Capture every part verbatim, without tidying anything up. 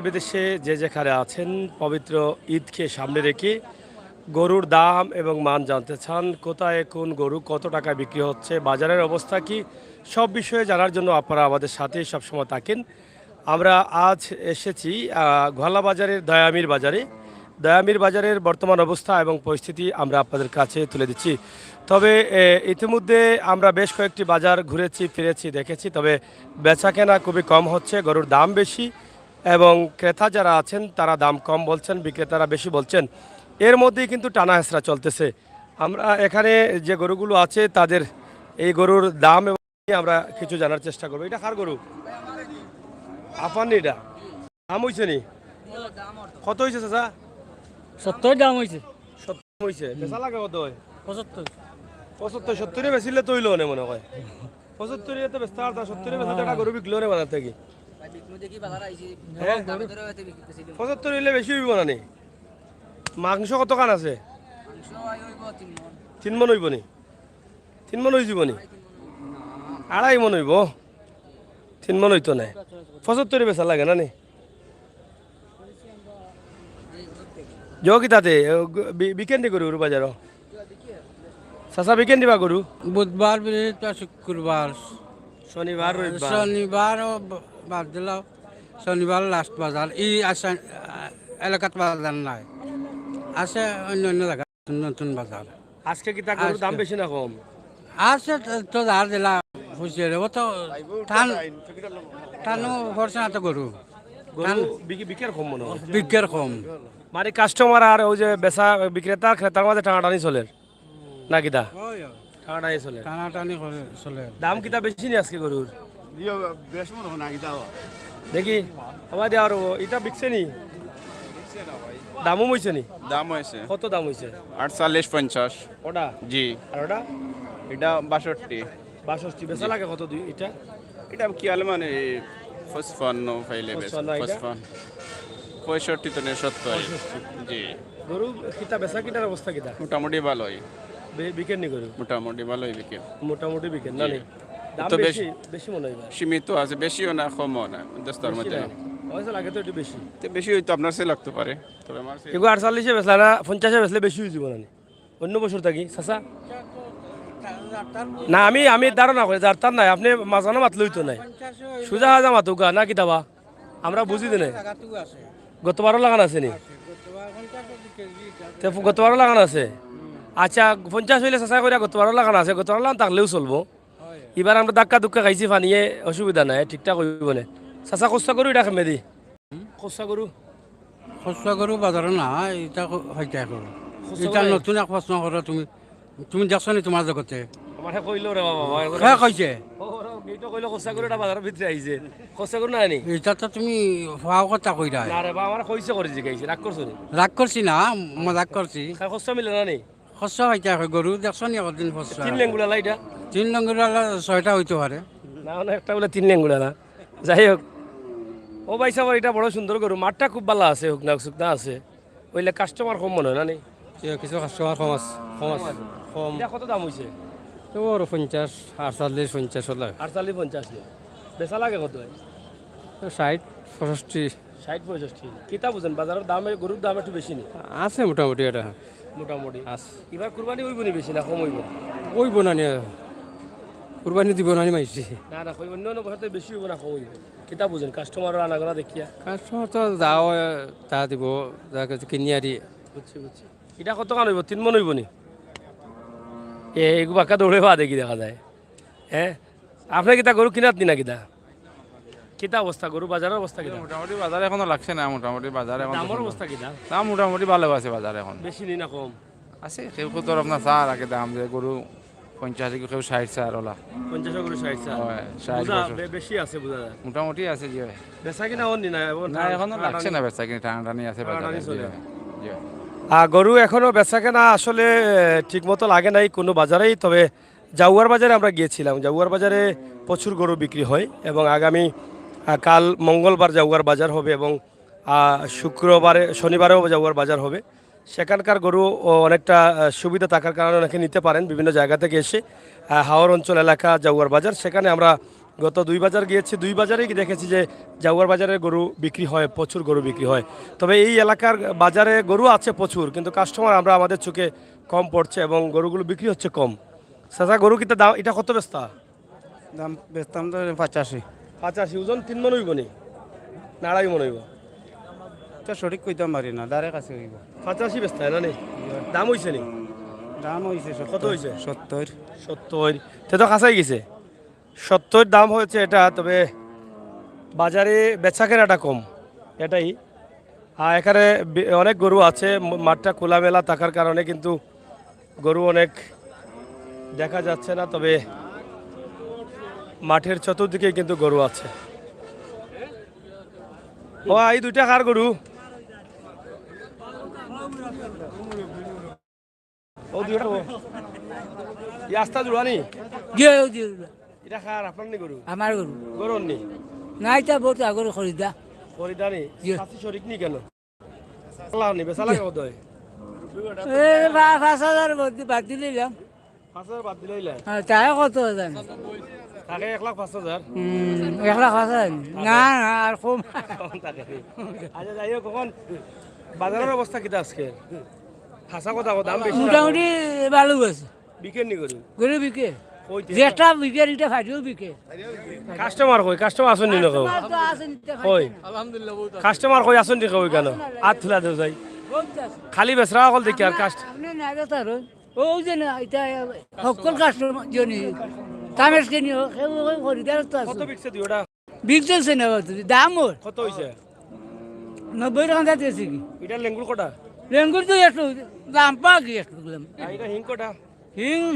বিদেশে যে যেখানে আছেন, পবিত্র ঈদকে সামনে রেখে গরুর দাম এবং মান জানতে চান, কোথায় কোন গরু কত টাকায় বিক্রি হচ্ছে, বাজারের অবস্থা কি, সব বিষয়ে জানার জন্য আপনারা আমাদের সাথে সবসময় থাকেন। আমরা আজ এসেছি আহ, গোয়ালা বাজারের দয়ামির বাজারে। দয়ামির বাজারের বর্তমান অবস্থা এবং পরিস্থিতি আমরা আপনাদের কাছে তুলে দিচ্ছি। তবে এ, ইতিমধ্যে আমরা বেশ কয়েকটি বাজার ঘুরেছি, ফিরেছি, দেখেছি। তবে বেচাকেনা খুবই কম হচ্ছে, গরুর দাম বেশি এবং ক্রেতা যারা আছেন তারা দাম কম বলছেন, বিক্রেতারা বেশি বলছেন। এর মধ্যেই কিন্তু টানা হেঁচড়া চলতেছে। আমরা এখানে যে গরুগুলো আছে তাদের এই গরুর দাম এবং আমরা কিছু জানার চেষ্টা করবো। এটা কার গরু? আফান নি এটা? দাম হইছে নি? কত হইছে চাচা? সত্তর দাম হইছে। সত্তর হইছে। বেচা লাগে কত হয়? পঁচাত্তর। পঁচাত্তর, সত্তরে বেচিলে তো হইলো নে মনে হয়। পঁচাত্তরে তো বেচতে পারতা, সত্তরে বেচা তো একটা গরু বিকলো নে বাজার থাকি। ভাই, বিষ্ণু দেখি বাজার আইছি। হ্যাঁ? দামে ধরে হয়তো বিক্রি করছিল। পঁচাত্তর হইলে বেশি হইব না নি? মাংস কত খান আছে? মাংস ভাই হইব তিন মণ। তিন মণ হইব নি? তিন মণ হইব নি? আড়াই মণ হইব। তিন মণ হইতো না। পঁচাত্তরে বেচা লাগে না নি? যোগিতাতে বিকেন নি গরু বাজারও? চাচা বিকেন দিবা গরু? বুধবার, বৃহস্পতিবার, শুক্রবার। শনিবার, রবিবার। শনিবার ও ব-, বাদ দিলাও। শনিবার লাস্ট বাজার। এই আসা, এলাকাত বাজার নাই। আছে অন্য অন্য জায়গা, নতুন নতুন বাজার। আজকে কিতা গরুর দাম আজকে বেশি না কম? আছে তো, তো যার দিলা খুশি রে। ও তো টান, টানো পড়ছে না তো গরু। গরু টান বিকি-, বিকের কম মনে হয়। বিকের কম। মানে কাস্টমার আর ওই যে বেচা বিক্রেতা ক্রেতার মাঝে টানাটানি চলের। না কিতা? ওই, ওই। টানাটানি চলের। টানাটানি করে চলের। দাম কিতা বেশি নি আজকে গরুর? ইয়ো, বেশ মনে হয় না কিতা। দেখি, আবার দিয়া আর এটা বিকছে নি? দামও হইছে নি? দাম হয়েছে। কত দাম হইছে? আটচল্লিশ পঞ্চাশ। ওটা? জি। আর ওটা? এটা বাষট্টি। বাষট্টি। বেচা লাগে কত দুই এটা? এটা কি আলে মানে পঁচপান্ন পাইলে বেশ। পঁচপান্ন এটা? পঁচপান্ন। পঁয়ষট্টি তো নেই, সত্তর। পঁয়ষট্টি। জি। গরু কিতা বেচা কিনার অবস্থা কিতা? মোটামুটি ভালোই। বে-, বিকেন নি গরু? মোটামুটি ভালোই বিকেন। মোটামুটি বিকেন, না জি। নি? দাম তো বেশ বেশি, বেশি মনে হয় এবার। সীমিত আছে, বেশিও না, কমও না, দশটার বেশি মধ্যে। না। হয়তো লাগে তো একটু বেশি। তো বেশি হয়তো আপনার সে লাগতে পারে, তবে আমার সে এগো আটচল্লিশে বেচলা না, পঞ্চাশে বেচলে বেশি হয়ে যাবো না নি? অন্য বছর থাকি, চাচা? না, আমি, আমি ধারণা করি, যার তার নাই, আপনি মাঝানো মাতলে হইতো নাই। সুজা হাজা মাতুকা, না কিতা বা? আমরা বুঝি দিনে। গতবারও লাগান আছে নি? তে গতবারও লাগান আছে? আচ্ছা, পঞ্চাশ হইলে চাচা কইরা গতবারও লাগান আছে, গতবারও লাগান থাকলেও চলবো। এবার আমরা ধাক্কা ধুক্কা খাইছি, পানিয়ে অসুবিধা নাই, ঠিকঠাক হইব নে। চাচা, খসা গরু এটা কেমনে দি? খসা গরু? খসা গরু বাজারে না, এটা ক-, হইতে এখন। খসা এটা গরু? নতুন এক প্রশ্ন করো তুমি। তুমি দেখছো নি তোমার জগতে? আমারে কইলো রে বাবা, আমারে কে কইছে? ও, ও, এই তো কইলো খসা গরু এটা বাজারের ভিতরে আইছে। খসা গরু না নি? এটা তো তুমি ফাও কথা কইরা। না রে বাবা, আমারে কইছে করে জিগাইছে, রাগ করছো নি? রাগ করছি না, মজাক করছি। খা-, খসা মিলে না নি? খসা হইতে হয় গরু, দেখছো নি একদিন খসা? তিন লেঙ্গুড়ালা এটা? তিন লেঙ্গুড়ালা ছয়টা হইতে পারে। না, না, একটা বলে তিন লেঙ্গুড়ালা। যাই হোক, ও ভাই সাহেব, এটা বড় সুন্দর গরু, মাঠটা খুব ভালো আছে, হুকনা সুকনা আছে। ওইলে কাস্টমার কম মনে হয় না নি? এ, কিছু কাস্টমার কম আছে, কম আছে, কম। এটা কত দাম হইছে? তো বড় পঞ্চাশ, আটচল্লিশ, পঞ্চাশ ওলা। আটচল্লিশ, পঞ্চাশ নি। বেচা লাগে কত হয়? তো ষাট, পঁয়ষট্টি। ষাট, পঁয়ষট্টি। কিতা বুঝেন, বাজারের দামে, গরুর দাম একটু বেশি নি? আছে মোটামুটি এটা। মোটামুটি। আছে। এবার কুরবানি হইব নি বেশি না কম হইব? হইব না নি। কুরবানি দিব না নি মাইছি। না, না, কই অন্য অন্য বছর তো বেশি হইব না কম হইব? কিতা বুঝেন, কাস্টমার আনাগোনা দেখিয়া? কাস্টমার তো যাও, তা দিব, যা কিছু কিনি আরি। বুঝছি, বুঝছি। এটা কত কান হইব? তিন মণ হইব নি? এ, এগু বাক্কা দৌড়ে বা দেখি দেখা যায়। হ্যাঁ? আপনি কিতা গরু কিনাত নি না কিতা? কিতা অবস্থা গরু বাজারের অবস্থা কিতা? মোটামুটি বাজারে এখনো লাগছে না, মোটামুটি বাজারে এখন দামর অবস্থা কিতা? দাম মোটামুটি ভালো আছে বাজারে এখন। বেশি নি না কম? আছে, কেউ কেউ তো আপনার চার আগে দাম যে গরু পঞ্চাশ, কেউ ষাট চার ওলা। পঞ্চাশ গরু ষাট চার। হয়, ষাট বুঝা, বছর। বে-, বেশি আছে বুঝা যায়। মোটামুটি আছে, জি ভাই। বেচা কিনা হন নি না? এখন না, ঠা-, এখনো ঠা-, লাগছে ঠা-, না বেচা কিনা, টানাটানি আছে বাজারে, জি ভাই। জি ভাই। আহ, গরু এখনো বেচা কেনা আসলে, আহ, ঠিক মতো লাগে নাই কোনো বাজারেই। তবে জাউয়ার বাজারে আমরা গিয়েছিলাম। জাউয়ার বাজারে প্রচুর গরু বিক্রি হয় এবং আগামী, আহ, কাল মঙ্গলবার জাউয়ার বাজার হবে এবং, আহ, শুক্রবারে, শনিবারেও জাউয়ার বাজার হবে। সেখানকার গরু ও অনেকটা, আহ, সুবিধা থাকার কারণে অনেকে নিতে পারেন বিভিন্ন জায়গা থেকে এসে। আহ, হাওর অঞ্চল এলাকা জাউয়ার বাজার, সেখানে আমরা গত দুই বাজার গিয়েছি, দুই বাজারেই দেখেছি যে জাউয়ার বাজারে গরু বিক্রি হয়, প্রচুর গরু বিক্রি হয়। তবে এই এলাকার বাজারে গরু আছে প্রচুর, কিন্তু কাস্টমার আমরা, আমাদের চোখে কম পড়ছে এবং গরুগুলো বিক্রি হচ্ছে কম। চাচা, গরু কিতা দাম, এটা কত বেচতা? দাম বেচতাম তো পঁচাশি। পঁচাশি। ওজন তিন মণ অইবো নি, না আড়াই মণ অইবো? এটা সঠিক কইতাম পারি না, ধারে কাছে অইবো। পঁচাশি বেচতা না নি? দাম অইছে নি? দাম অইছে কত সত্তর। অইছে? সত্তর। সত্তর। তে তো কাছাই গেছে। সত্তর দাম হয়েছে এটা, তবে বাজারে বেচা কেনাটা কম, এটাই। আর এখানে বে-, অনেক গরু আছে, ম-, মাঠটা খোলামেলা থাকার কারণে কিন্তু গরু অনেক দেখা যাচ্ছে না, তবে মাঠের চতুর্দিকেই কিন্তু গরু আছে। ও, এই দুইটা কার গরু? ও, দুইটা ও। এই আস্তা জোড়া নি? জি, জি, জি। এটা কার, আপনার নি গরু? আমার গরু। গরুর নি? না, এটা বহুত আগর খরিদা। খরিদা নি? জি। চাচি শরিক নি কেন? আল্লাহ নি, বেচা লাগে বোধ হয়। এ, পা-, পাঁচ হাজার বাদ দি-, বাদ দিলাম। পাঁচ হাজার বাদ দিলাইলা? হ্যাঁ, তাই কত জানি? থাকে এক লাখ পাঁচ হাজার। হুম, এক লাখ পাঁচ হাজার। না, না, আর কম। কম থাকে নি? আচ্ছা, যাই হোক, এখন বাজারের অবস্থা কিতা আজকে? হাছা কথা কও, দাম বেশি না? মোটামুটি ভালো আছে। বিকের নি গরু? গরু বিকে। কই তে? যেটা বিকে, এটা ফাটিও বিকে। কাস্টমার কই? কাস্টমার আছইন নি না কেউ? কাস্টমার তো আছইন, এটা কই? ফাটে না। আলহামদুলিল্লাহ, বহুত আছে। কাস্টমার কই আছইন নি কেউ কেন? আত তুলা দেও যাই। বহুত আছে। খালি বেচরা অকল দেখি আর আপনি, কাস্ট- আপনি না বেচরা অইন। ও যে না, এটা হক্কল কাস্টমার জনি। তামেশ কে নিও, কেউ ওই খরিদার তো আছে। কত বিকছে দি ওটা? বিকছে না কত, দাম ওর। কত অইছে? নব্বই টাকা দাম দিয়েছে কি? এটা লেঙ্গুর কটা? লেঙ্গুর তো একটু দাম পা কি একটু দিলাম। আর এটা হিং কটা? হিং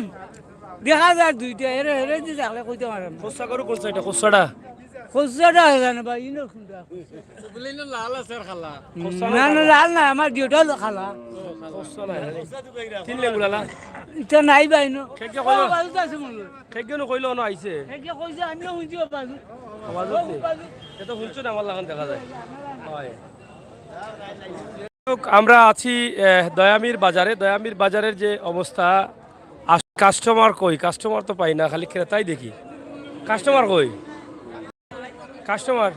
দেখা যায় দুইটা, এরে, এরে দি দেখলে কইতে পারেন না। খোসা গরু কোন সাইডে? খোসাটা? খোসাটা হয় জানে বা, ইনো কোনটা? ওগুলো ইনো লাল আছে আর কালা। খোসা না, না, লাল না, আমার দুইটা হলো কালা। খোসা নাই। তিন লেঙ্গুর আলা? এটা নাই বা ইনো। খেকে কইলো? ও, বাজুত আছে মনে হয়। খেকে নু কইলো না আইছে? খেকে কইছে, আমিও শুনছি ও বাজু। আওয়াজ হচ্ছে? এ তো শুনছো না, আমার লাগান দেখা যায়। হয়। আমরা আছি, আহ, দয়ামীর বাজারে। দয়ামীর বাজারের যে অবস্থা, আস-, কাস্টমার কই? কাস্টমার তো পাই না, খালি ক্রেতাই দেখি। কাস্টমার কই? কাস্টমার?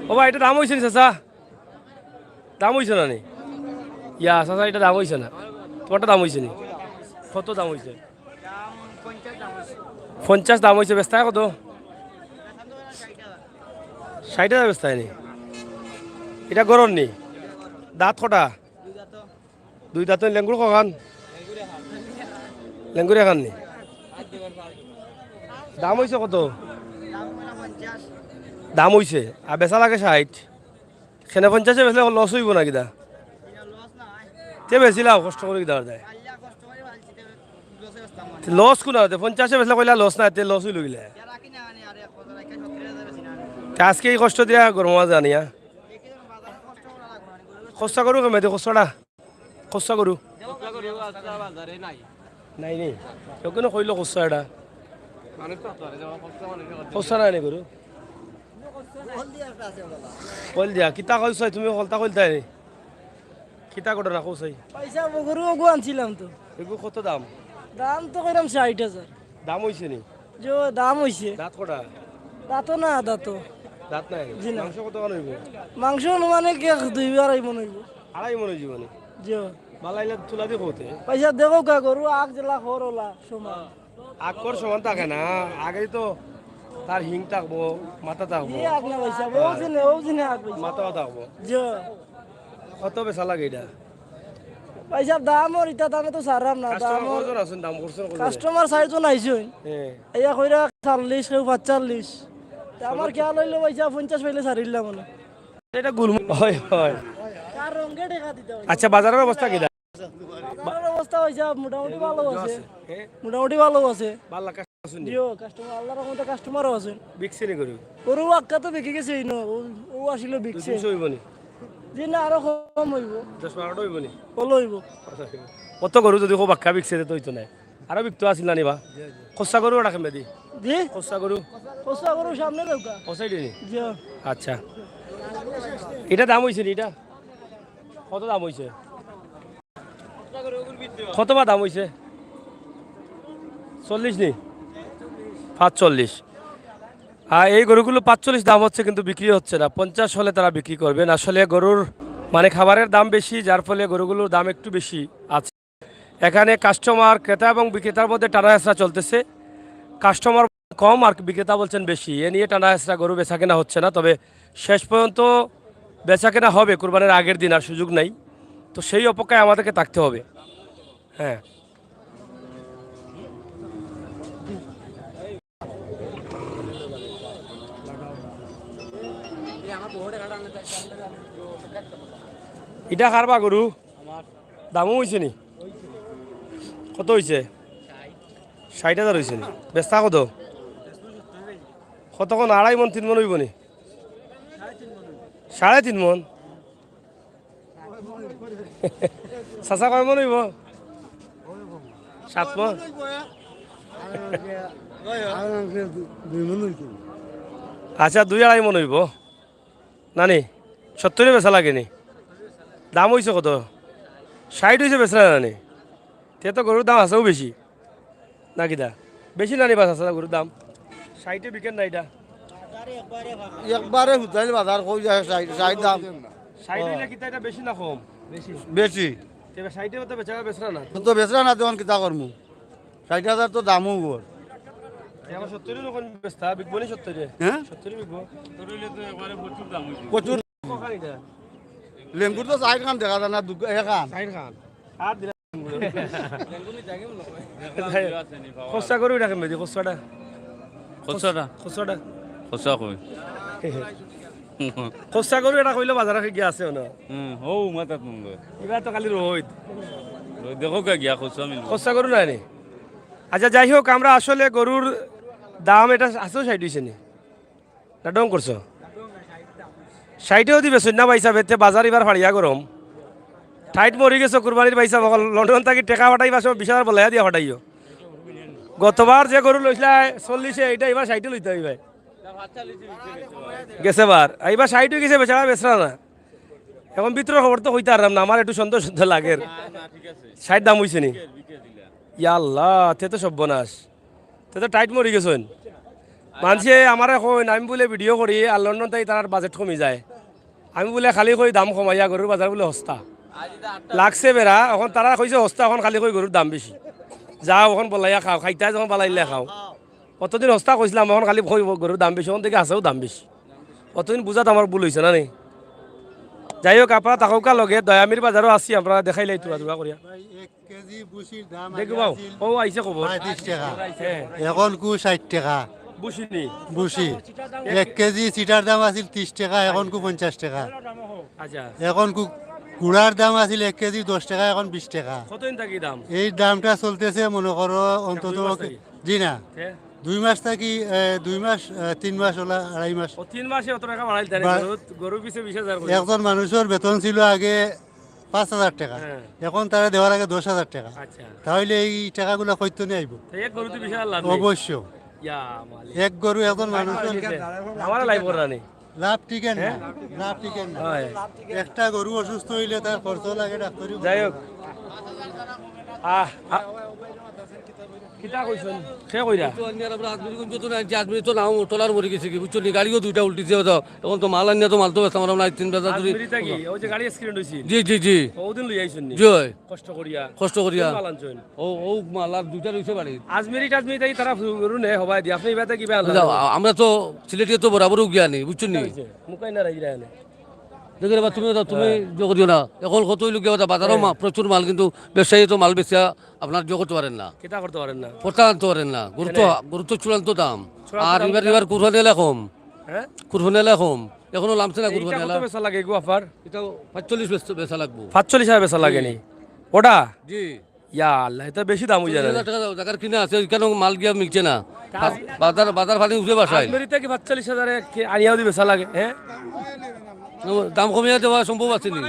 ও ভাই, এটা দাম অইছে নি, চাচা? দাম অইছে না নি? ইয়া, চাচা, এটা দাম অইছে না। তোমারটা দাম অইছে নি? কত দাম অইছে? পঞ্চাশ দাম অইছে, বেচতায় কত? ষাইট হাজার বেচতায় নি? এটা গরুর নি? দাঁত কটা? দুই দাঁত। লেঙ্গুর কখান? লেঙ্গুর এখান নি? দাম অইছে কত? দাম অইছে, আর বেচা লাগে ষাইট। কেনে পঞ্চাশে বেচলে লস অইবো না কিতা? তে বেচিলাও কষ্ট করি কিতা যায়। লস কোন আছে? পঞ্চাশে বেচলে কইলা লস নাই, তে লস অইলো কিলা? তে আজকে এই কষ্ট দিয়া গরম মাছ জানিয়া। খোসা গরু কমে দে, খোসাটা। খোসা গরু। নাই নি? কেউ কেন কইলো খোসা এটা? খোসা নাই নি গরু? কইল দিয়া, কিতা কইছো তুমি? কলতা কইলতায় নি? কিতা ঘটনা কইছাই? পয়সা গরু ওগু আনছিলাম তো। এগু কত দাম? দাম তো কইলাম ষাইট হাজার। দাম অইছে নি? যে দাম অইছে। দাঁত কটা? দাঁতও না, দাঁতও। দাঁত নাই? জি না। মাংস কতখান অইবো? মাংস অনুমানিক এক দুই আড়াই মণ অইবো। আড়াই মণ অইযিবো নি? জি। বালা ইলা তুলা দি কওতে? পয়সা দেখো কা গরু আগ যেলা খর ওলা সমান। আগ খর সমান থাকে না, আগে তো তার হিং থাকবো, মাথা থাকবো। ই আগ না পয়সা, ও জিনে, ও জিনে আগ পয়সা। মাথাও থাকবো। জি। কত বেচা লাগে এটা? পয়সার দাম ওর, ইটা দামে তো ছাড়লাম না, দাম কাস্টমার ওর। কয়জন আছইন, দাম করছইন কয়জনে? কাস্টমার চাইরজন আইছইন। হ্যাঁ। ইয়া কইরা চল্লিশ, কেউ পাঁচচল্লিশ। তে আমার খেয়াল অইলো পয়সা পঞ্চাশ পাইলে ছাড়িলাম মানে। এটা গুল, হয়, হয়। তার রঙে ঠেকা দিতে হয়। আচ্ছা, বাজারের অবস্থা কিতা? বাজারের অবস্থা অইছে মোটামুটি ভালো আছে। হ্যাঁ? মোটামুটি ভালো আছে। ভালা কাস্টমার আছইন নি? জিও, কাস্টমার, আল্লাহর রহমতে কাস্টমারও আছইন। বিকছে নি গরু? গরু আক্কা তো বিকি গেছে ইনো, ও, ও আসলে বিকছে। দুই তিনশো অইবো নি? জি না, আরো কম অইবো। দশ বারোটা অইবো নি? ভালো অইবো। কত গরু যদি কও আক্কা বিকছে, তে তো অইতো নায়। আরো বিকতো আছিল না নি বা? খোসা গরু ওটা কেমনে দি? জি? খোসা গরু? খোসা গরু সামনে দেউকা। ও সাইডে নি? জি। আচ্ছা। এটা দাম অইছে নি এটা? কত দাম অইছে? কত বা দাম অইছে? চল্লিশ নি? পাঁচচল্লিশ। আর এই গরুগুলো পাঁচচল্লিশ দাম হচ্ছে, কিন্তু বিক্রি হচ্ছে না। পঞ্চাশ হলে তারা বিক্রি করবেন। আসলে গরুর, মানে, খাবারের দাম বেশি, যার ফলে গরুগুলোর দাম একটু বেশি আছে। এখানে কাস্টমার, ক্রেতা এবং বিক্রেতার মধ্যে টানা হেচড়া চলতেছে। কাস্টমার কম আর বিক্রেতা বলছেন বেশি। এ নিয়ে টানা হেচড়া, গরু বেচা কেনা হচ্ছে না। তবে শেষ পর্যন্ত বেচা কেনা হবে কুরবানির আগের দিন, আর সুযোগ নাই। তো সেই অপেক্ষায় আমাদেরকে থাকতে হবে। হ্যাঁ। ইটা কার বা গরু? দামও হইছে নি? কত হইছে? ষাইট হাজার হইছে নি? বেচতা কত? কতক্ষণ, আড়াই মন, তিন মন হইব নি? সাড়ে তিন মন। চাচা, কয় মন হইব? সাত মন। আচ্ছা, দুই আড়াই মন হইব। নানি, সত্তরে বেচা লাগে নি? দাম হইছে কত? ষাইট হইছে, বেচরা নানি? তে তো গরুর দাম আছেও বেশি। না কিতা? বেশি নানি বা চাচা গরুর দাম? ষাইটে বিকেন না ইটা? একবারে হুতাইল বাজার, কই যায় ষাইট, ষাইট দাম। ষাইট হইলে কিতা ইটা বেশি না কম? বেশি। তে ষাইটে তো বেচরা, বেচরা না। তো বেচরা না, তখন কিতা করমু? ষাইট হাজার তো দামও ওর। এ আমার সত্তরে যখন বেচতা, বিকবো নি সত্তরে? হ্যাঁ? সত্তরে বিকবো? প্রচুর। কখান ইটা? লেঙ্গুর তো চাইর খান দেখা যায় না, দু-, এখান। চাইর খান। আর দিলা লেঙ্গুর। খসা গরু ইটা কেমনে দি, খসাটা? খসাটা? খসাটা? খসা কই? খসা গরু ইটা কইলে বাজারে গিয়া আছে না? হুম, ও মাথাত মঙ্গল। ইবার তো খালি রোহিত। রোহিত দেখো কে গিয়া খসা মিলবো। খসা গরু নাই নি? আচ্ছা, যাই হোক, আমরা আসলে গরুর দাম ইটা আছেও ষাইট হইছে নি? না ঢং করছো? ষাইটে যদি বেচইন না ভাই সাহেব, এতে বাজার ইবার ফাড়িয়া গরম। ষাইট মরি গেছে কুরবানির ভাই সাহেব, অকল লন্ডন থাকি টেকা ফাটাইবার সময় বিশ হাজার বলাইয়া দিয়া ফাটাইও। গতবার যে গরু লইছিলা চল্লিশে, ইটা ইবার ষাইটে লইতা অইবায়। গেছে বার, ইবার ষাইট হই গেছে, বেচরা বেচরা না। এখন ভিতরর খবর তো কইতাম পাররাম না, আমার একটু সন্দেহ সন্দেহ লাগের। ষাইট দাম হইছে নি? ইয়া আল্লাহ, তে তো সর্বনাশ। তে তো ষাইট মরি গেছইন। মানষে আমারে কইন, আমি বুলে ভিডিও করি, আর লন্ডন থাকি তারার বাজেট কমি যায়। আমি বুলে খালি কই দাম কমাইয়া, গরুর বাজার বুলে হস্তা। লাগছে বেড়া, এখন তারা কইছে হস্তা, এখন খালি কই গরুর দাম বেশি। যাও, এখন বলাইয়া খাও, খাইতায় যখন বালাইলে খাও। অতদিন হস্তা কইছিলাম, এখন খালি কই গরুর দাম বেশি, এখন দেখি আছেও দাম বেশি। অতদিন বুঝাত আমার ভুল হইছে না নি? যাই হোক, আপনারা থাকউক্কা লগে, দয়ামির বাজারও আছি, আপনারা দেখাইলাই তুরা তুরা করিয়া। ভাই, এক কেজি বুসির দাম দেখি আগে বাউ, আছিল ও আইছে খবর। পঁয়ত্রিশ টাকা। হ্যাঁ। এখন কু ষাইট টাকা। বুসি নি? বুসি। এক কেজি চিটার দাম আছিল ত্রিশ টাকা, এখন কু পঞ্চাশ টাকা। আচ্ছা। এখন কু গুড়ার দাম আছিল এক কেজি দশ টাকা, এখন বিশ টাকা। কতদিন থাকি দাম? এই দামটা চলতেছে, মনে করো, অন্তত দুই মাস থাকি? জি না। হ্যাঁ। দুই মাস থাকি, এ, দুই মাস, এ, তিন মাস ওলা, আড়াই মাস। ও, তিন মাসে অত টাকা বাড়াইল তাইলে বা- গরু, গরু পিছে বিশ হাজার করে। একজন মানুষর বেতন ছিল আগে পাঁচ হাজার টাকা, হ্যাঁ। এখন তারা দেওয়ার আগে দশ হাজার টাকা। আচ্ছা। তাহলে এই টাকাগুলা কইতো নি আইবো? তো এক গরুতে বিশ হাজার লাভ নি? অবশ্য। ইয়া মালিক। এক গরু একজন মানুষর আমার লাভ করা নি? লাভ টিকে না, হ্যাঁ? লাভ টিকে না। হয়। একটা গরু অসুস্থ হইলে তার খরচ লাগে ডাক্তারি। যাই হোক, আহ, আহ, কিতা কইছইন? কে কইরা? তো আনিয়ার আমরা আজমিরগঞ্জ তো না, আনছি, আজমির তো নাও ট্রলার মরি গেছে কি, বুঝছো নি? গাড়িও দুইটা উল্টিছে তো। এখন তো মাল আনিয়া তো মাল তো বেচতাম পারলাম না, তিন বেচা ধরি। আজমিরি থাকি, ওই যে গাড়ি অ্যাক্সিডেন্ট হইছিল। জি, জি, জি। ওদিন লই আইছইন নি? জি, অয়। কষ্ট করিয়া। কষ্ট করিয়া। কোন মাল আনছইন? ও, ও মাল আর দুইটা রইছে বাড়িত। আজমিরি টাজমিরি থাকি তারা গরু নেয় হবায় দি, আপনি ইবাতে কিবা আনলা? না, আ-, আমরা তো সিলেটিয়ে তো বরাবরও গিয়া নি, বুঝছো নি? মুকাই না রাইরা এনে। দেখো রে বা, তুমি তো, তুমি হ্যাঁ। ইয়ে করিও না। এখন কত হইলো গিয়া, বাজারও হ্যাঁ। মা-, প্রচুর মাল, কিন্তু ব্যবসায়ী তো মাল বেচিয়া আপনার ইয়ে করতে পারেন না। কিতা করতে পারেন না? পড়তা আনতে পারেন না। গরু তো, কেনে? গরু তো চূড়ান্ত দাম। চূড়ান্ত আর দাম ইবার, কিতা? ইবার কুরবানি এলা কম। হ্যাঁ? কুরবানি এলা কম। এখনো লামছে না এইটা কুরবানি কত এলা। বেচা লাগে গো আফার? এটা পাঁচচল্লিশ বেচতে, বেচা লাগবো। পাঁচচল্লিশ হাজার বেচা লাগে নি? জি। ওটা? জি। ইয়া আল্লাহ, এটা বেশি দাম হয়ে যায় চল্লিশ হাজার না? টাকা দাও, জাগার কিনা আছে, ওইখানে মাল গিয়া মিলছে না। তা- বাজার, বাজার ফানি উঠে বাসায়। আজমেরিতে কি পাঁচচল্লিশ হাজারে কি আনিয়াও দি বেচা লাগে, হ্যাঁ? দাম কমিয়ে দেওয়া সম্ভব আছে নি?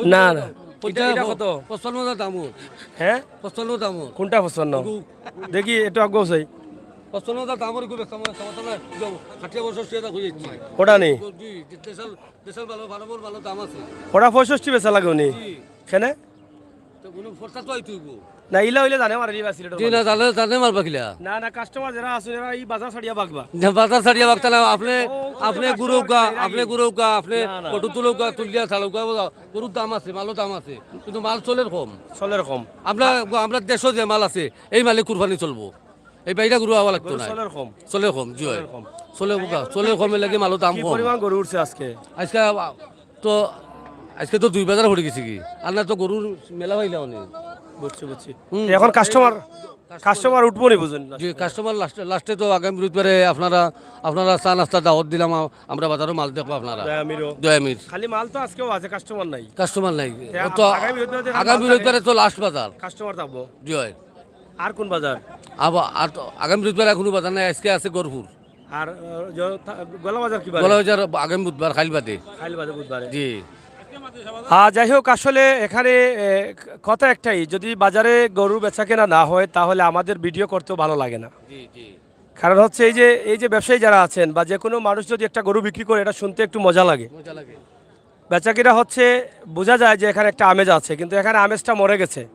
না, না। এটা, এটা কত? পঁচপান্ন হাজার দাম ওর। হ্যাঁ? পঁচপান্ন দাম ওর। কোনটা পঁচপান্ন? ওগু। দেখি, একটু আগে চাই। পঁচপান্ন হাজার দাম ওর, ওগু বেচতাম না, বেচতাম না। যাও, ষাট বছর সে এটা হয়ে যাচ্ছে। ওটা নেই? জি, দেশাল, দেশাল ভালো, ভালো, ভালো দাম আছে। ওটা পঁয়ষট্টি বেচা লাগে উনি। জি। কেনে? তো উনি ফোরটা তো আইতে হইব। না, ইলা অইলে জানে মারে নিবা সিলেটর জি না, মানুষ। জানে, জানে মারবা কিলা? না, না, কাস্টমার যেরা আছইন, এরা ই বাজার ছাড়িয়া ভাগবা। না, বাজার ছাড়িয়া ভাগতা না, আপনে, ও, আপনে কাস্টমার গুরুগা, ছাড়িয়া আপনে গুরুগা, আপনে না, না। কটু তুলুগা, তুলিয়া ছাড়ুগা, গরুর দাম আছে, মালও দাম আছে, কিন্তু মাল চলের কম। চলের কম। আমরা, আমরা দেশো যে মাল আছে, এই মালে কুরবানি চলবো। এই বাইরা গরু আওয়া লাগতো গরু না। চলের কম। চলের কম, জি হয়। চলের কম। চলের কম, চলের কমে লাগে মালও দাম কি কম। পরিমাণ গরু উঠছে আজকে? আজকে তো, আজকে তো দুই বাজার পড়ি গেছে কি? আর না তো গরুর মেলা পাইলা অনেক। বুঝছি, বুঝছি। হুম। এখন কাস্টমার, কাস্টমার উঠবো নি বুঝুন না। জি, কাস্টমার লাস্টে, লাস্টে তো আগামী বুধবারে আপনারা, আপনারা চা নাস্তা দাওয়াত দিলাম, আ-, আমরা বাজারো মাল দেখবো আপনারা। দয়ামিরও। দয়ামির। খালি মাল তো আজকেও আছে, কাস্টমার নাই। কাস্টমার নাই। তে ও তো আগামী বুধবারে আগামী মাল থাকে। বুধবারে তো লাস্ট বাজার। কাস্টমার থাকবো। জি হয়। আর কোন বাজার? আবার আর তো আগামী বুধবারে আর কোনো বাজার নাই, আজকে আছে গরপুর। আর, আহ, জ-, তা-, গোলা বাজার কি বারে? গোলা বাজার আগামী বুধবার, খাইল বাদে। খাইল বাদে বুধবারে। জি। আহ, যাই হোক, আসলে এখানে, এ, কথা একটাই, যদি বাজারে গরুর বেচা কেনা না হয়, তাহলে আমাদের ভিডিও করতেও ভালো লাগে না। জি, জি। কারণ হচ্ছে এই যে, এই যে ব্যবসায়ী যারা আছেন বা যে কোনো মানুষ যদি একটা গরু বিক্রি করে, এটা শুনতে একটু মজা লাগে। মজা লাগে। বেচাকেনা হচ্ছে, বোঝা যায় যে এখানে একটা আমেজ আছে, কিন্তু এখানে আমেজটা মরে গেছে।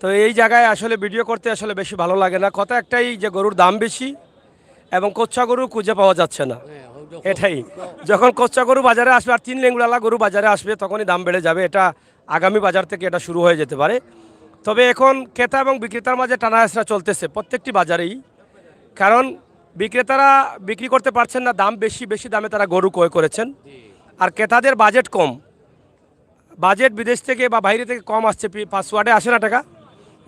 তো এই জায়গায় আসলে ভিডিও করতে আসলে বেশি ভালো লাগে না। কথা একটাই যে গরুর দাম বেশি এবং কচ্চা গরু খুঁজে পাওয়া যাচ্ছে না। হ্যাঁ, ও যখন এটাই। যখন কচ্চা গরু বাজারে আসবে আর তিন লেঙ্গুড়ালা গরু বাজারে আসবে, তখনই দাম বেড়ে যাবে। এটা আগামী বাজার থেকে এটা শুরু হয়ে যেতে পারে। তবে এখন ক্রেতা এবং বিক্রেতার মাঝে টানা হেঁচড়া চলতেছে প্রত্যেকটি বাজারেই, কারণ বিক্রেতারা বিক্রি করতে পারছেন না, দাম বেশি, বেশি দামে তারা গরু ক্রয় করেছেন। আর ক্রেতাদের বাজেট কম, বাজেট বিদেশ থেকে বা বাইরে থেকে কম আসছে, পি-, পাঁচ ওয়াটে আসে না টাকা,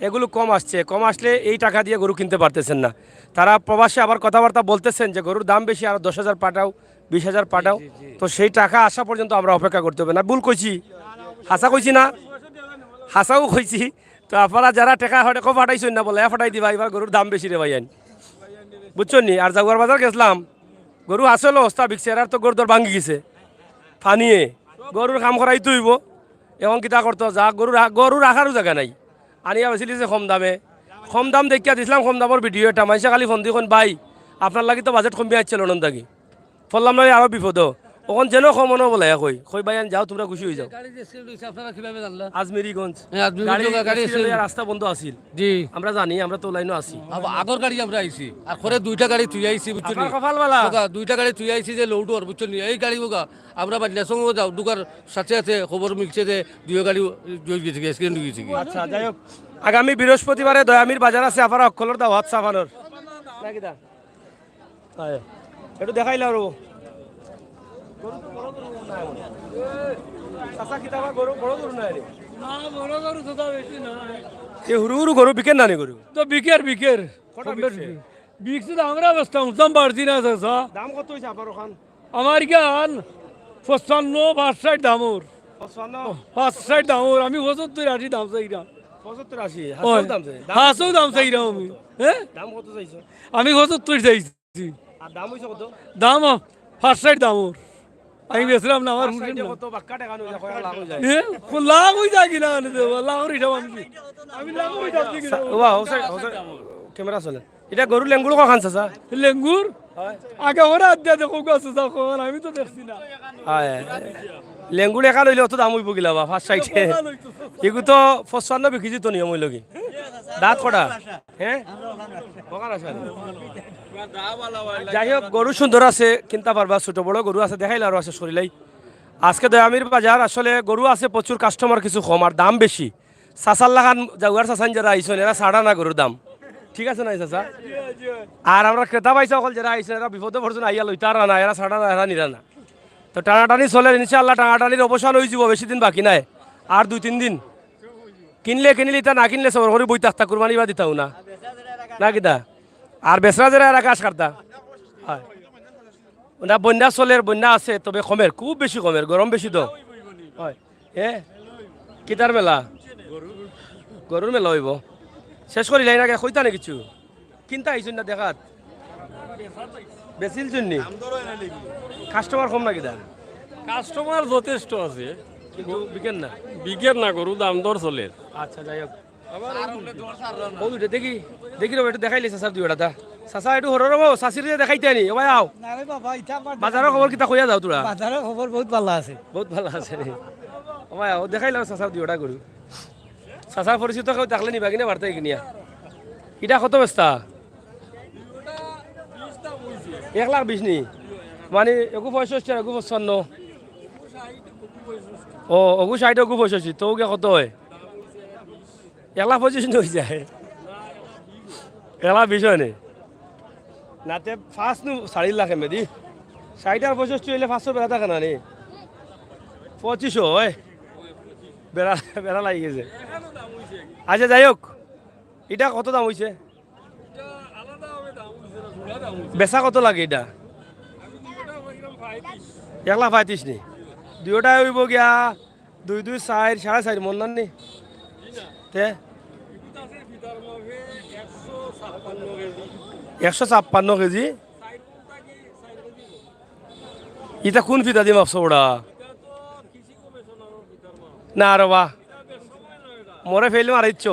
এগুলো কম আসছে। কম আসলে এই টাকা দিয়ে গরু কিনতে পারতেছেন না। তারা প্রবাসে আবার কথাবার্তা বলতেছেন যে গরুর দাম বেশি, আরো দশ হাজার পাঠাও, বিশ হাজার পাঠাও। জি, জি। তো সেই টাকা আসা পর্যন্ত আমরা অপেক্ষা করতে হবে না। ভুল কইছি? হাছা কইছি না? হাছাও কইছি। তো আপনারা যারা টাকা হয়তো কম পাঠাইছেন না বলে, এ পাঠাই দিবা, এবার গরুর দাম বেশি রে ভাইয়াইন। বুঝছইন নি? আর জাগুয়ার বাজার গেছিলাম, গরু আসলে অবস্থা বিকছে, এরার তো গরুর দর ভাঙ্গি গেছে। পানিয়ে, গরুর কাম করাইতে অইবো। এখন কিতা করতো? যা গরু রা-, গরু রাখারও জাগা নাই। আনিয়া বেচিলিছে কম দামে। কম দাম দেখিয়া দিছিলাম, কম দামর ভিডিও এটা। মাইনষে খালি ফোন দি কইন, "ভাই, আপনার লাগি তো বাজেট কমিয়া আইছে লন্ডন থাকি।" ফললাম না, আরো বিপদ। অখন যেন কম অনো বলে কই, কই, "ভাইয়াইন যাও, তুমরা খুশি অইযাও।" গাড়ি যে accident অইছে, আপনারা কিভাবে জানলা? আজমেরিগঞ্জ। হ্যাঁ, আজমেরিগঞ্জ গাড়ি গাড়ি accident accident। অইয়া রাস্তা বন্ধ আছিল। জি। আমরা জানি, আমরা তো লাইনো আছি। আব-, আগর গাড়ি আমরা আইছি। আর করে দুইটা গাড়ি তুই আইছি, বুঝছো নি? আপনার কপাল ভালা। ওগা, দুইটা গাড়ি তুই আইছি যে লোড অর, বুঝছো নি? এই গাড়ি ওগা, আমরা বাদলা সঙ্গে যাও, দুগার সাথে সাথে খবর মিলছে যে দুই গাড়ি জড়িত গেছে, accident অই গেছে কি। আচ্ছা, যাই হোক, আগামী বৃহস্পতিবারে দয়ামির বাজার আছে, আপনারা অকলর দাওয়াত সাফানোর। নাকি দা? আয়। একটু দেখাইলা আরো। গরু তো বড় গরু নাই। চাচা, কিতা বা গরু, বড় গরু নাই রে? না, বড় গরু তো তা বেশি নাই। এ হুরু হুরু গরু বিকের না নি গরু? তো বিকের, বিকের। কত বিকছে? বিকছে তো আমরা বেচতাম, দাম বাড়তি না, চাচা। দাম কত অইছে আপনার ওখান? আমার ইখান পঁচপান্ন, পাঁচ ষাইট দামর। পঁচপান্ন? পাঁচ ষাইট দামর, আমি পঁচাত্তর আশি দাম চাইরাম। পঁচাত্তর আশি? ওই। হাছাও দাম চাই? দাম হাছাও দাম চাইরাম আমি। কত? হ্যাঁ? দাম কত চাইছো? আমি পঁচাত্তর চাইছি। আর দাম অইছে কত? দাম পাঁচ ষাইট দামর। আমি বেচলাম না, আমার পাঁচ হুঁশ ষাইটে নাই। কত বাক্কা টাকা নইলে কয় লাখ অই যায়? এ, কোন লাখ অই যায় কি না, আনে দেবো, লাখর হিসাব আমি কি? আমি লাখ অই যাচ্ছি কি না? ওবা, হোসেন, হোসেন, ক্যামেরা চলে। ইটা গরুর লেঙ্গুড় কখান, চাচা? লেঙ্গুড়? হয়। আগে ওরা আদ্যা দেখো গো, চাচা, কখন আমি তো দেখছি না। হয়, হয়। লেঙ্গুড় এখান অইলে অত দাম অইবো কিলা বা, পাঁচ ষাইটে। কখন অইতো, চাচা? এগু তো পঁচপান্ন বিকি যিতো নিয়ম অইলো কি? দাঁত কটা? হ্যাঁ? কখান আছে? যাই হোক, গরু সুন্দর আছে, কিনতা পারবা, ছোট বড় গরু আছে, দেখাইলা আরো আছে শরীলাই। আজকে দয়ামির বাজার আসলে গরু আছে প্রচুর, কাস্টমার কিছু কম, আর দাম বেশি। চাচার লাখান, জাগুয়ার চাচাইন যেরা আইছইন, এরা ছাড়া না গরুর দাম। ঠিক আছে না, চাচা? আর আমরা ক্রেতা পাইছা অকল যেরা আইছইন, এরা বিপদো পড়ছইন, আইয়া লইতারা না, এরা ছাড়া না, এরা নিরা না। তো টানাটানি চলের, ইনশাআল্লাহ টানাটানির অবসান অইযিবো, বেশি দিন বাকি নাই, আর দুই তিন দিন। কিনলে কিনিলিতা, না কিনলে সবর করি বই থাকতা, কুরবানি বা দিতাও না, না কিতা? আর বেচরা যেরা এরা ঘাস কাটতা। হয়। না, বন্যা চলের, বন্যা আছে, তবে কমের, খুব বেশি কমের, গরম বেশি তো। হয়। এ? কিতার মেলা? গরুর মেলা অইবো। শেষ করিলাই না, কইতা না কিছু? কিনতা আইছইন না দেখাত? বেচিলছইন নি? কাস্টমার কম না কিতা? কাস্টমার যথেষ্ট আছে। কিন্তু বিকের না? বিকের না, গরু দাম দর চলের। আচ্ছা, যাই হোক। ও দুইটা দেখি, দেখি রবো, একটু দেখাইলে চাচার দুইটা দা। চাচা, একটু হরো রবো, চাচির যে দেখাইতে আনি, ও ভাই আও। না রে বাবা, ইটা আমার বাজারর খবর কিতা কইয়া যাও তোরা? বাজারর খবর বহুত ভালা আছে। বহুত ভালা আছে নি? ও ভাই আও, দেখাইলাও চাচার দুইটা গরু। চাচার পরিচিত কেউ থাকলে নিবা কিনা বার্তা কিনিয়া। ইটা কত বেচতা? এক লাখ বিশ নি? মানে এগু পঁয়ষট্টি আর এগু পঁচপান্ন। ও, অগু ষাইট, অগু পঁয়ষট্টি, তো ওকে কত হয়? এক লাখ পঁচিশ নি অই যায়? এক লাখ বিশ অয় নি? না তে পাঁচ নু চারি লাখ এমনি দি। ষাইট আর পঁয়ষট্টি অইলে পাঁচশো বেড়া থাকে না নি? পঁচিশশো অয়। বেড়া, বেড়া লাগি গেছে। আচ্ছা, যাই হোক, ইটা কত দাম অইছে? বেচা কত লাগে ইটা? এক লাখ পঁয়ত্রিশ নি? দুইওটায় অইবো গিয়া দুই দুই চাইর, সাড়ে চাইর মন না নি? তে একশো ছাপ্পান্ন কেজি। ইটা কুন ফিতা দি মাপছো ওরা? না রে বা, মরে ফেল মারাইচ্ছ।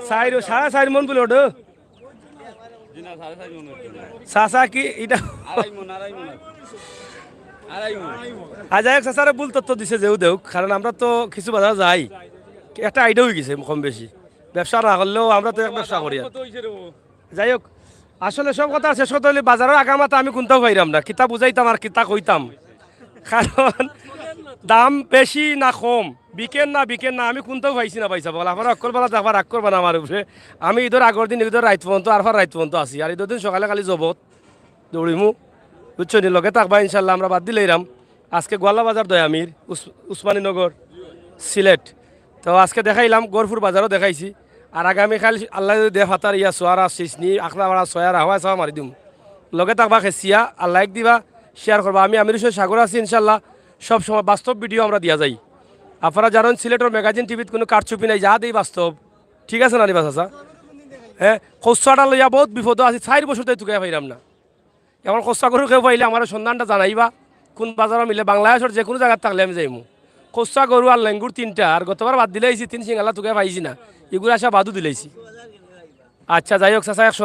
চাইর, সাড়ে চাইর মন বুলে ওটা। চাচা কি ইটা? আর যাই হোক, চাচারে ভুল তথ্য দিছে, যেও দেউক, কারণ আমরা তো কিছু বাজার যাই, একটা আইডিয়া অই গেছে কম বেশি। ব্যবসা না করলেও আমরা তো এক ব্যবসা করি আর। যাই হোক, আসলে সব কথা শেষ কথা অইলে বাজারর আগামাথা আমি কুনটাও পাইরাম না, কিতা বুঝাইতাম আর কিতা কইতাম, কারণ দাম বেশি না কম, বিকের না বিকের না, আমি কুনটাও পাইছি না ভাইসাব। আপনারা অকল বেলা দেখবা, রাগ করবা না আমার উপরে। আমি ইদর আগর দিন, ইদর রাইত পর্যন্ত, আরফার রাইত পর্যন্ত আছি, আর ইদর দিন সকালে খালি জবত দৌড়িমু, বুঝছো নি? লগে থাকবা ইনশাল্লাহ, আমরা বাদ দিলাইরাম। আজকে গোয়ালা বাজার দয়ামির, উস-, উসমানীনগর, সিলেট। তো আজকে দেখাইলাম, গহরপুর বাজারও দেখাইছি। আর আগামীকাল আল্লায় যদি দে ফাতার ইয়া সোয়ারা, সিসনি, আখড়াপাড়া, সোয়ারা, হাওয়ায় সাওয়া মারি দিমু। লগে থাকবা খেসিয়া, আর like দিবা, share করবা। আমি আমির হোসেন সাগর আছি ইনশাল্লাহ, সব সময় বাস্তব ভিডিও আমরা দিয়া যাই। আপনারা জানইন সিলেটর ম্যাগাজিন টিভিত কুনু কারচুপি নাই, যা দেই বাস্তব। ঠিক আছে না নি বা চাচা? হ্যাঁ, খোসাটা লইয়া বউত বিপদো আছি, চাইর বছর তাই তুকাই পাইরাম না। এখন খোসা গরু কেউ পাইলে আমারে সন্ধানটা জানাইবা, কুন বাজারো মিলে, বাংলাদেশর যেকুনু জাগাত থাকলে আমি যাইমু। খোসা গরু আর লেঙ্গুর তিনটা, আর গতবার বাদ দিলাইছি, তিন সিঙ্গালা তুকাই পাইছি না, ইগুর আশা বাদও দিলাইছি। আচ্ছা, যাই হোক চাচা, একশো